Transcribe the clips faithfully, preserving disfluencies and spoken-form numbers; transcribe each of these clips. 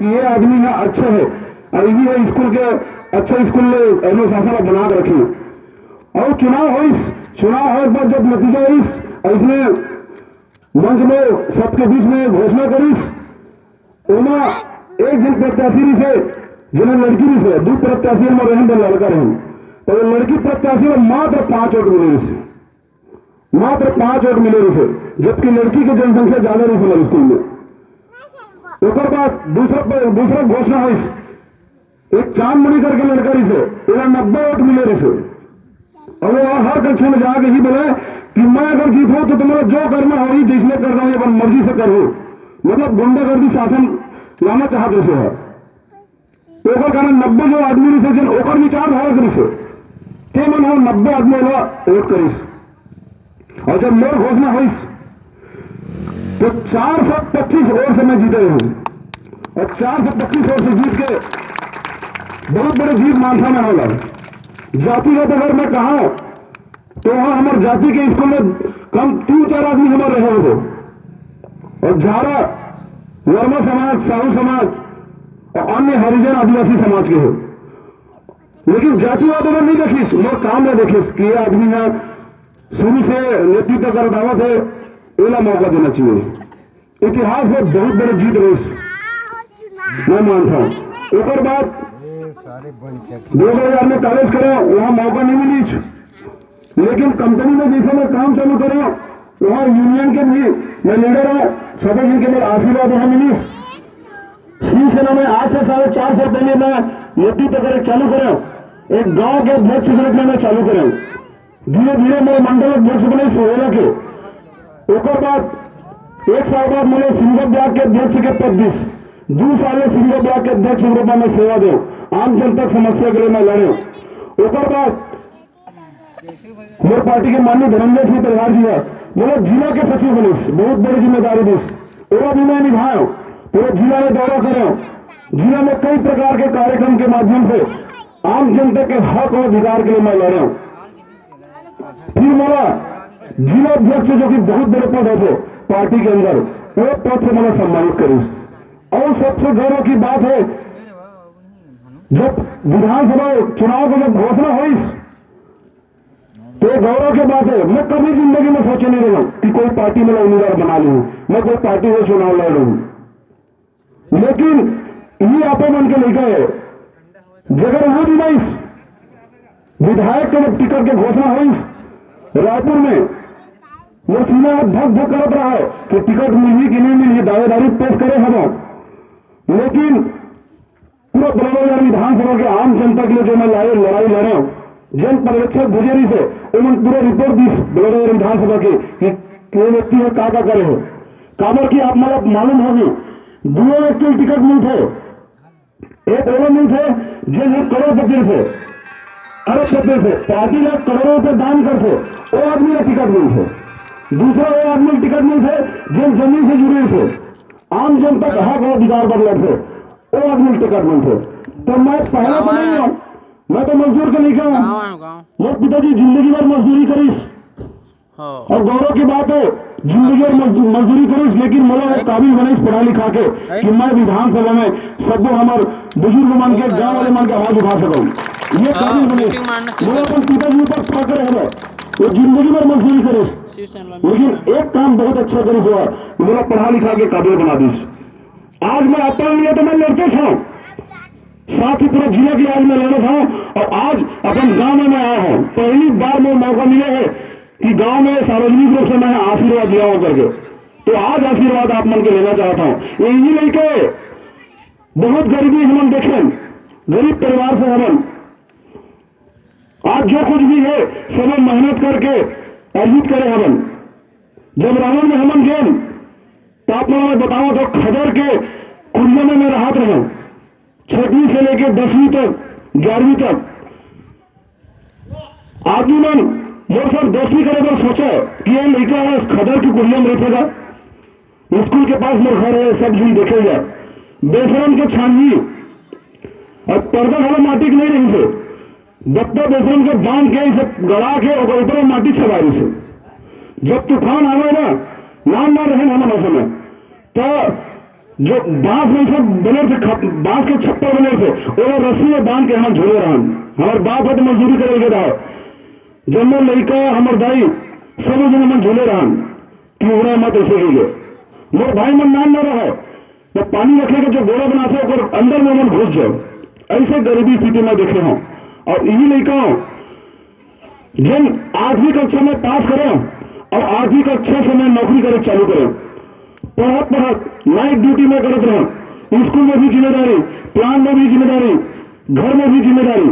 ये आदमी ह अच्छा हे, अउ इही ह स्कूल के अच्छा स्कूल ले अनुशासन ला बना के रखही। अउ चुनाव होइस, चुनाव होए के बाद जब नतीजा आइस, अइसने मंच में सबके बीच में घोषणा करिस, ओमा एक झन प्रत्याशी रिहिसे, जेन लड़की रिहिसे, दू प्रत्याशी हमर रहन दे लड़का रहन, त वो लड़की प्रत्याशी ला मात्र पांच वोट मिले रिहिसे, मात्र पांच वोट मिले रिहिसे, जबकि लड़की के जनसंख्या ज्यादा रिहिसे हमर स्कूल में। ओकर बाद दूसरा प-, दूसरा घोषणा होइस, एक चांदमणि करके लड़का रिहिसे, ओला नब्बे वोट मिले रिहिसे। अब वो हर कक्षा में जाके ही बोले कि मैं अगर जीतूं तो तुम्हारा जो करना होही, जइसने करना होही, अपन मर्जी से करहू। मतलब गुंडागर्दी शासन लाना चाहत रिहिसे ह। ओकर कारण नब्बे जो आदमी रिहिसे, जेन ओकर विचारधारा से रिहिसे, ते मन ह नब्बे आदमी ला वोट करिस। अउ जब मोर घोषणा होइस, तो चार सौ पच्चीस वोट से मैं जीते हूँ। अउ चार सौ पच्चीस वोट से जीत के बहुत बड़े जीत मानथंव मैं ओला। जातिगत अगर मैं कहूँ, तो वहाँ हमर जाति के स्कूल में कम तीन चार आदमी हमर रहे होबो। अउ ज्यादा वर्मा समाज, साहू समाज अउ अन्य हरिजन आदिवासी समाज के हे। लेकिन जातिवाद ओमन नइ देखिस, मोर काम ला देखिस कि ये आदमी ह शुरू से नेतृत्व करत आवत हे, एला मौका देना चाहिए। इतिहास में बहुत बड़े जीत रहिस, मैं मानथंव। ओकर बाद दो हजार में कॉलेज करेंव, वहाँ मौका नइ मिलिस, लेकिन कंपनी में जइसे मैं काम चालू करेंव, वहाँ यूनियन के भी मैं लीडर हूँ, सबो झन के मोर आशीर्वाद वहाँ मिलिस। शिवसेना में आज से साढ़े चार साल पहले मैं नेतृत्व करे चालू करेंव, एक गांव के अध्यक्ष के रूप में मैं चालू करेंव। धीरे धीरे मोर मंडल अध्यक्ष बने सोहेला के। ओकर बाद एक साल बाद मोला सिंगो ब्लॉक के अध्यक्ष के पद दिस। दू साल ले सिंगो ब्लॉक के अध्यक्ष के रूप में मैं सेवा देंव, आम जनता के समस्या के लिए मैं लड़ेंव। ओकर बाद मोर पार्टी के माननीय धनंजय सिंह परिहार जी ह मोला जिला के सचिव बनिस, बहुत बड़ी जिम्मेदारी दिस, ओला भी मैं निभाएंव। पूरे जिला में दौरा करेंव, जिला में कई प्रकार के कार्यक्रम के माध्यम से आम जनता के हक और अधिकार के लिए मैं लड़ेंव। फिर मोला जिला अध्यक्ष, जो कि बहुत बड़े पद होथे पार्टी के अंदर, वो पद से मोला सम्मानित करिस। और सबसे गौरव की बात है, जब विधानसभा चुनाव के जब घोषणा होइस, तो गौरव के बात है, मैं कभी जिंदगी में सोचे नहीं रहेंव कि कोई पार्टी मोला उम्मीदवार बना लूं, मैं कोई पार्टी से चुनाव लड़ूं। लेकिन ये आपे मन के लइका हे, जगह वो दिवाइस विधायक के जब टिकट के घोषणा होइस रायपुर में, वो सीना धक धक करत रहा कि टिकट मिलही कि नहीं मिलही, दावेदारी पेश करे हवं। लेकिन पूरा बलौदाबाजार विधानसभा के आम जनता के लिए जो मैं लड़ाई, लड़ाई लड़ेंव, जन पर्यवेक्षक भेजे रहिसे, ओमन पूरा रिपोर्ट दिस बलौदाबाजार विधानसभा के कि वो व्यक्ति ह का का करे हे। काबर कि आप मन ला मालूम होही, दुए व्यक्ति ल टिकट मिलथे, एक ओला मिलथे जेन ह करोड़पति रहिथे, अरबपति रहिथे, पार्टी ला करोड़ों रुपए दान करथे, वो आदमी ला टिकट मिलथे। दूसरा वो आदमी ला टिकट मिलथे जेन जमीन से जुड़े रहिथे, आम जनता के हक और अधिकार बर लड़थे, वो आदमी ला टिकट मिलथे। तो मैं पहला तो नहीं हूँ, मैं तो मजदूर के लइका हूँ। गाँव आयो, गाँव। मोर पिताजी जिंदगी भर मजदूरी करिस। हाँ। और गौरव की बात है, जिंदगी भर मजदू-, मजदूरी करिस, लेकिन मोला वो काबिल बनिस पढ़ा लिखा के कि मैं विधानसभा में सबो हमर बुजुर्ग मन के, गाँव वाले मन के आवाज उठा सकूं। ये हाँ, काबिल बनिस। मीटिंग मारने से मोला अपन पिताजी ऊपर फख्र है, वो जिंदगी भर मजदूरी करिस, लेकिन एक काम बहुत अच्छा करिस, वो मोला पढ़ा लिखा के काबिल बना दिस। आज मैं अपन लिए तो मैं लड़ते था, साथ ही पूरे जिला के आज मैं लड़त हूँ और आज अपन गांव में मैं आया हूँ। पहली बार मोला मौका मिला है कि गांव में सार्वजनिक रूप से मैं आशीर्वाद लिया हूँ करके। तो आज आशीर्वाद आप मन के लेना चाहता हूँ। ये इही लइके बहुत गरीबी हमन देखेन, गरीब परिवार से हमन आज जो कुछ भी है, सब हम मेहनत करके अर्जित करे हवन। जब रावन में हमन गेन, तो आप मन ला बतावत हूँ, खदर के कुरिया में मैं रहत रहेंव, छठवीं से लेके दसवीं तक, ग्यारहवीं तक। आदमी मन मोर साथ दोस्ती करे बर सोचे कि ये लइका है, खदर के कुरिया में रहिथे गा। स्कूल के पास मोर घर है, सब झन देखे जाए। बेसरम के छानही, अब पर्दा घलो माटी के नहीं रहिसे, गत्ता बेसरम के बांध के, इसे गड़ा के, ओकर ऊपर माटी छबाय रहिसे। जब तूफान आवे ना, नान नान रहेन हमन ओ समय, तो जो बांस में सब बने थे, खप-, बांस के छप्पर बने थे, ओला रस्सी में बांध के हमन झूले रहन। हमर बाप ह तो मजदूरी करे गे रहा, जम्मो लइका, हमर दाई, सब झन हमन झूले रहन कि उड़ा मत, ऐसे कहिके। मोर भाई मन नान न रहे, तो पानी रखे के जो गोड़ा बनाथे, ओकर अंदर में हमन घुस जाओ। ऐसे गरीबी स्थिति में देखे हूँ। और यही लइका हूँ, जब आठवीं कक्षा में पास करे और आठवीं कक्षा से मैं नौकरी करे चालू करे, पढ़त पढ़त नाइट ड्यूटी में करत रहे, स्कूल में भी जिम्मेदारी, प्लांट में भी जिम्मेदारी, घर में भी जिम्मेदारी।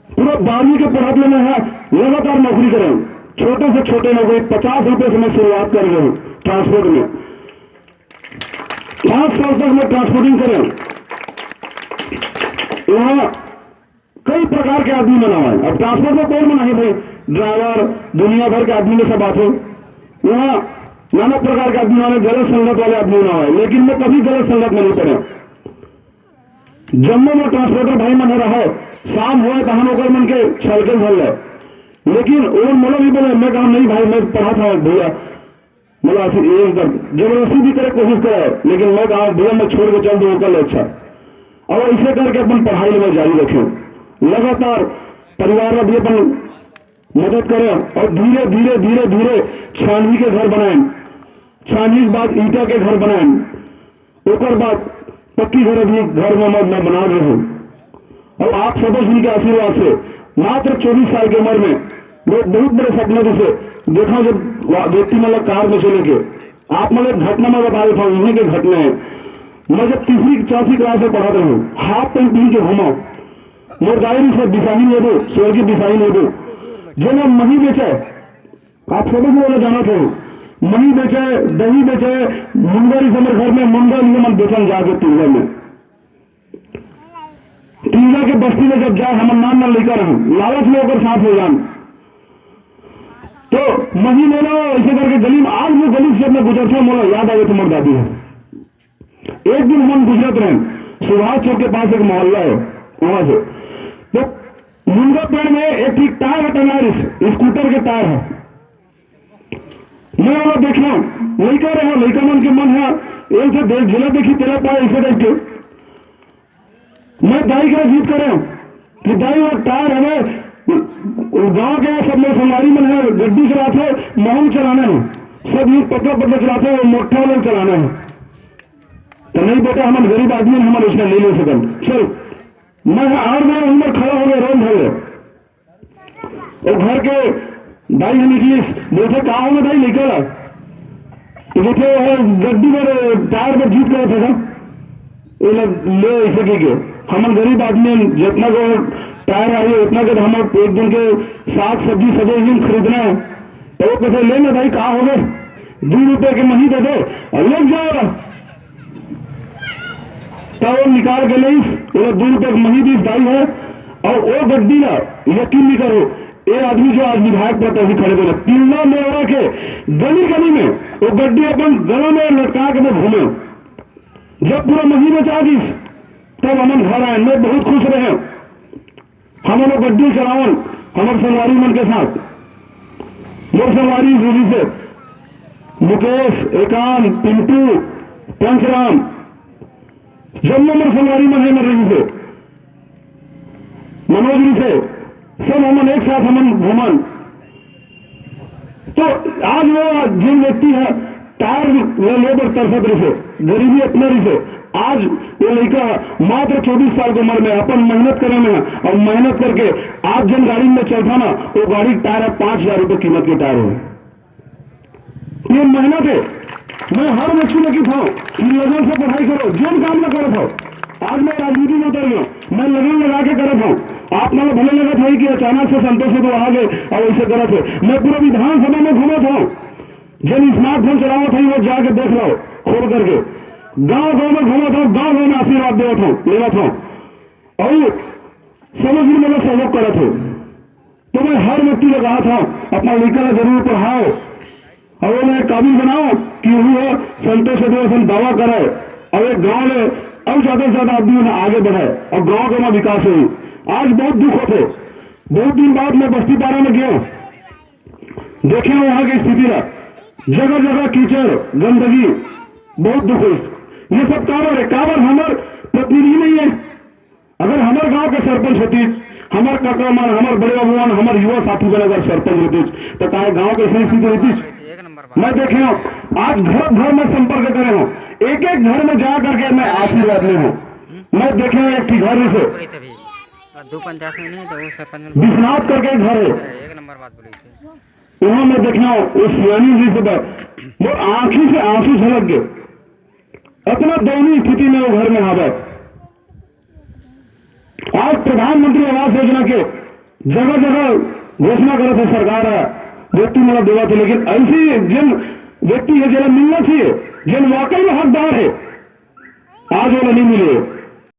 पूरा बारहवीं के पढ़त ले मैं है लगातार नौकरी करे। छोटे से छोटे नौकरी, पचास रुपए से मैं शुरुआत कर रहे हूँ ट्रांसपोर्ट में। पाँच साल तक मैं ट्रांसपोर्टिंग करे। वहाँ कई प्रकार के आदमी मन आवे। अब ट्रांसपोर्ट में कौन मन आही भाई? ड्राइवर, दुनिया भर के आदमी में सब आथे। वहाँ नाना प्रकार के आदमी आवे, गलत संगत वाले आदमी मन आवे, लेकिन मैं कभी गलत संगत में नहीं पड़े। जम्मो में ट्रांसपोर्टर भाई मन रहे, शाम होए तहन ओकर मन के छलके धर ले। लेकिन वो मोला भी बोले, मैं कहा, "नहीं भाई, मैं पढ़ा था भैया।" बोला, "ऐसे ये कर, जबरदस्ती भी करे, कोशिश करे, लेकिन मैं कहा, भैया, मैं छोड़ के चल दूँ, ओकर ले अच्छा।" और ऐसे करके अपन पढ़ाई में जारी रखे, लगातार परिवार में भी अपन मदद करे और धीरे, धीरे, धीरे, धीरे छानवी के घर बनाए, छानवी के बाद ईटा के घर बनाए, ओकर बाद पक्की घर अभी घर में मैं, मैं बना रहे हूँ। और आप सबो झन के आशीर्वाद से मात्र चौबीस साल के उम्र में लोग बहुत बड़े सपने जैसे देखा, जब वा-, व्यक्ति मतलब कार में चले के, आप मतलब घटना में बता देता हूँ, इन्हीं के घटना है। मैं जब तीसरी चौथी क्लास में पढ़त रहूँ, हाफ पैंट पहन के घूमा, मोर दाई से बिसाही लेबो, स्वर्गीय बिसाही लेबो, जो मैं मही बेचे, आप सब लोग जाना थे, मही बेचे, दही बेचे, मुनगा रिस हमर घर में, मुनगा लिए मन बेचन जाके तिल्ला में। तिल्ला के बस्ती में जब जाए, हमर नान नान लइका रहन, लालच में ओकर साथ हो जान। तो मही लेना ऐसे करके गली में, आज वो गली से जब मैं गुजरता हूँ, मोला याद आवे तुम्हार दादी है। एक दिन हम गुजरत रहे, सुभाष चौक के पास एक मोहल्ला है, वहां से। तो मुनगा पेड़ में एक ठीक टायर है, टंगा रिस, स्कूटर के टायर है। मैं वाला देखना, लइका रहे, लइका मन के मन है, एक से देख, जिला देखी तेरा पाए, ऐसे टाइप के। मैं दाई का जिद करे कि दाई, वो टायर हमें, गांव के सब में संगवारी मन है, गड्डी चलाते, महंग चलाना है, सब ये पतला पतला चलाते, वो मोटा वाला चलाना है। तो नहीं बेटा, हम गरीब आदमी हैं, हम उसने नहीं ले सकन। चल, मैं आड़ में उमर खड़ा हो गया, रोन भर गया। वो घर के दाई हम निकलिस, बोलते, "का हो गया दाई, निकल आ।" तो बोलते, "वो गड्डी में टायर में जीत गए थे ना, ये ले, ले ऐसे के के। हम गरीब आदमी हैं, जितना को टायर आई, उतना के हम एक दिन के साग सब्जी सब एक दिन खरीदना है।" तो वो कहते, "ले ना दाई, का हो गए, दो रुपए के मही दे दे और ले जाओ।" तब वो निकाल के लेस, वो दो रुपए के मही दिस दाई है, और वो गड्डी ना, यकीन नहीं करो, ये आदमी जो आज विधायक पद पर खड़े बोले, तिल्ला मेवा के गली गली में वो गड्डी अपन गला में लटका के वो घूमे। जब पूरा मही बेचा दिस, तब हमन घर आए, मैं बहुत खुश रहे। हमन वो गड्डी चलावन, हमर संगवारी मन के साथ, मोर संगवारी जी से, मुकेश, एकांत, पिंटू, पंचराम, जब मोर संगवारी मन है, मोर रही से, मनोज जी से, सब हमन एक साथ हमन घूमन। तो आज वो जिन व्यक्ति है, टायर ले, ले बर तरसत रहिसे, गरीबी अपना रहिसे, आज वो लइका मात्र चौबीस साल के उम्र में अपन मेहनत करे में है, और मेहनत करके आज जन गाड़ी में चलता ना, वो गाड़ी के टायर है, पाँच हजार रुपये कीमत के टायर है। ये मेहनत है। मैं हर व्यक्ति में की था कि लगन से पढ़ाई करो, जो काम में करत हो। आज मैं राजनीति में उतर गया, मैं लगन लगा के करत हूँ। आप मन भले लगत है कि अचानक से संतोष तो आ गए और ऐसे करत है। मैं पूरा विधानसभा में घूमत हूँ, जन स्मार्टफोन चलावत है, वो जाके देख लो, खोल करके। गांव गांव में घूमत हूँ, गांव गांव में आशीर्वाद देवत हूँ, लेवत हूँ, और समझ में मेरा सहयोग करत हूँ। तो मैं हर व्यक्ति को कहा था, अपना लड़का ला जरूर पढ़ाओ और उन्हें काबिल बनाओ कि वो संतोष से हम दावा करे और एक गांव में और ज्यादा से ज्यादा आदमी उन्हें आगे बढ़े और गांव का ना विकास हो। आज बहुत दुख होते, बहुत दिन बाद मैं बस्ती पारा में गया, देखे वहां की स्थिति ला, जगह जगह कीचड़, गंदगी, बहुत दुख होइस। ये सब काबर है? काबर हमर प्रतिनिधि नहीं है? अगर हमर गांव के सरपंच होतीस, हमर काका मन, हमर बड़े बाबू मन, हमर युवा साथी मन अगर सरपंच होतीस, तो काहे गांव के ऐसी स्थिति रहतीस? मैं देखे हूँ, आज घर घर में संपर्क करे हूँ, एक एक घर में जा करके मैं आशीर्वाद ले हूँ। मैं देखे हूँ एक ठो घर से दो पंचायत में नहीं तो वो सरपंच में विश्वनाथ करके एक घर है, एक नंबर बात बोली थी। वहां मैं देखे हूँ, वो सियानी जी से बात, वो आंखी से आंसू झलक गए। इतना दयनीय स्थिति में वो घर में हावत। आज प्रधानमंत्री आवास योजना के जगह जगह घोषणा करत हे सरकार ह, व्यक्ति मन ला देवत हे, लेकिन ऐसे जेन व्यक्ति हे, जेला मिलना चाहिए, जेन वाकई में हकदार हे, आज ओला नहीं मिले।